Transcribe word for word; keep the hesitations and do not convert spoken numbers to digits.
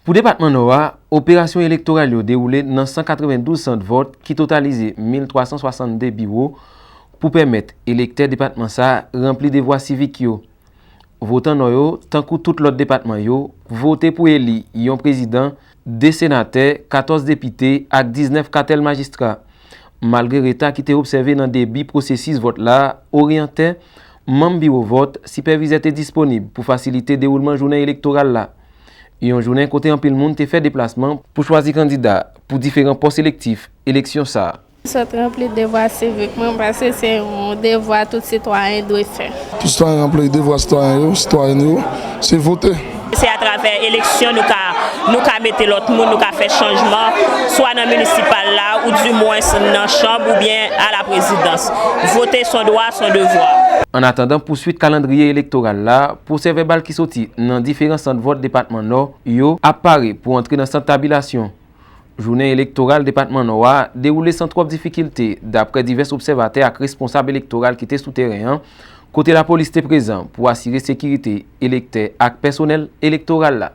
Pou depatman Nò a, operasyon elektoral yo dewoule nan san katrevendouz sant vòt ki totalize mil twa san swasannde biwo pou pèmèt elektè depatman sa a ranpli devwa sivik yo. Votan Nò yo, tankou tout lòt depatman yo, vote pou eli yon prezidan, de senatè, katòz depite ak diznèf katèl majistra. Malgre reta ki te obsève nan debi pwosesis vòt la, oryantè, manm biwo vòt, sipèvizè te disponib pou fasilite dewoulman jounen elektoral la. Yon jounen kote anpil moun te fè deplasman pou chwazi kandida pou diferan pòs elektif eleksyon sa a. Sot ranpli devwa sivik mwen, paske se yon devwa tout sitwayen dwe fè. Tout sitwayen ranpli devwa sitwayen yo, sitwayèn yo, se vote. Se atravè eleksyon nou ka nou ka mete lòt moun, nou ka fè chanjman, swa nan minisipal la oudimwens nan chanm oubyen a la prezidans. Vote s on dwa, s on devwa. Annatandan pouswit kalandriye elektoral la, pwosèvèbal ki soti nan diferan sant vòt depatman Nò yo ap pare pou antre nan sant tabilasyon. Jounen elektoral depatman Nò a dewoule san twòp difikilte, daprè divès obsèvatè ak responsab elektoral ki te sou teren an, kote lapolis te prezan pou asire sekirite elektè ak pèsonèl elektoral la.